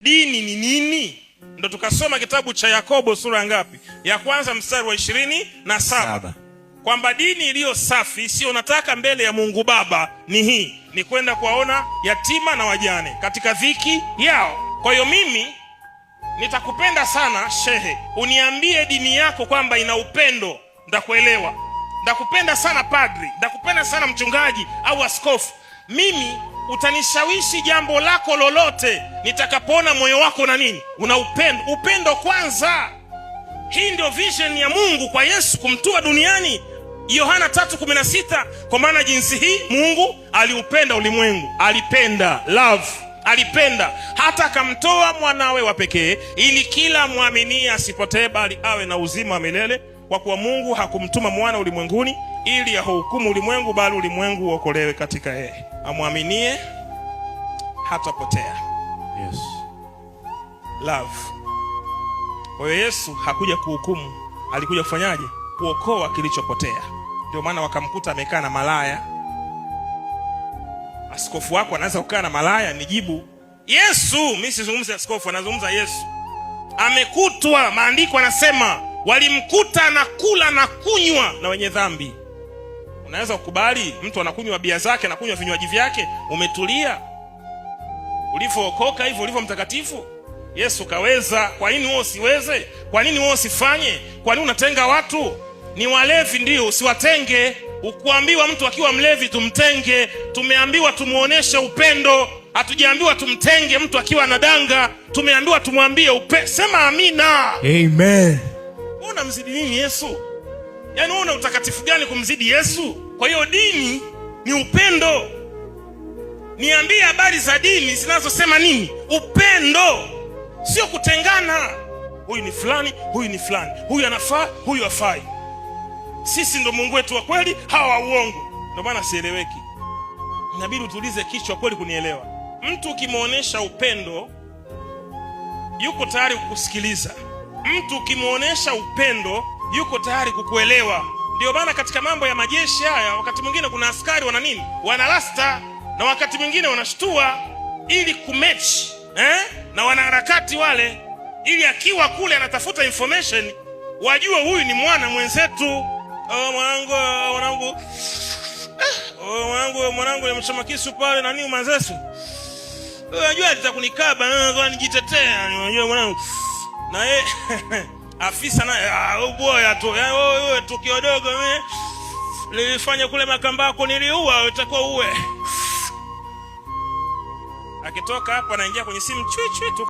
Dini ni nini? Ndo tukasoma kitabu cha Yakobo sura ngapi? Ya kwanza mstari wa 27, kwamba dini iliyo safi sio nataka mbele ya Mungu Baba ni hii, ni kwenda kuwaona yatima na wajane katika dhiki yao. Kwa hiyo mimi nitakupenda sana shehe, uniambie dini yako kwamba ina upendo, ntakuelewa. Ntakupenda sana padri, ntakupenda sana mchungaji au askofu. Mimi utanishawishi jambo lako lolote nitakapoona moyo wako na nini, una upendo. Upendo kwanza. Hii ndio vision ya Mungu kwa Yesu kumtua duniani. Yohana 3:16, kwa maana jinsi hii Mungu aliupenda ulimwengu, alipenda love, alipenda hata akamtoa mwanawe wa pekee, ili kila mwaminie asipotee, bali awe na uzima wa milele. Kwa kuwa Mungu hakumtuma mwana ulimwenguni ili ahukumu ulimwengu, bali ulimwengu uokolewe katika yeye. Amwaminie hatapotea. Yes. Love. Kwa hiyo Yesu hakuja kuhukumu, alikuja kufanyaje? Kuokoa kilichopotea. Ndio maana wakamkuta amekaa na malaya. Askofu wako anaweza kukaa na malaya? Nijibu. Yesu, mimi sizungumzi askofu, anazungumza Yesu. Amekutwa, maandiko anasema walimkuta na kula na kunywa na wenye dhambi. Unaweza kukubali mtu anakunywa bia zake, anakunywa vinywaji vyake, umetulia? Ulivyookoka hivyo ulivyo mtakatifu? Yesu kaweza. Kwa nini wewe usiweze? Kwa nini wewe usifanye? Kwa nini unatenga watu? Ni walevi ndio, usiwatenge. Ukuambiwa mtu akiwa mlevi tumtenge. Tumeambiwa tumuoneshe upendo, hatujaambiwa tumtenge mtu akiwa anadanga. Tumeambiwa tumwambie sema amina. Amen. Wewe unamzidi nini Yesu? Yaani wewe una utakatifu gani kumzidi Yesu? Kwa hiyo dini ni upendo. Niambie habari za dini zinazosema nini? Upendo, sio kutengana. Huyu ni fulani, huyu ni fulani, huyu anafaa, huyu hafai. Sisi ndo Mungu wetu wa kweli, hawa wa uongo. Ndio maana sieleweki. Inabidi utulize kichwa kweli kunielewa. Mtu ukimwonyesha upendo yuko tayari kukusikiliza. Mtu ukimwonyesha upendo yuko tayari kukuelewa. Ndio maana katika mambo ya majeshi haya, wakati mwingine kuna askari wana nini, wana rasta, na wakati mwingine wanashtua ili kumechi na wanaharakati wale, ili akiwa kule anatafuta information wajue huyu ni mwana mwenzetu. Oh, mwanangu, mwanangu, oh, mwanangu, mwanangu nimechoma kisu pale na nini mwenzetu. Unajua nitakunikaba, nijitetea, unajua mwanangu. Na yeye afisa naye, boya tu, wewe tukio dogo mimi nilifanya kule Makambako, niliua, itakuwa uwe. Akitoka hapo anaingia kwenye simu chui chui tu.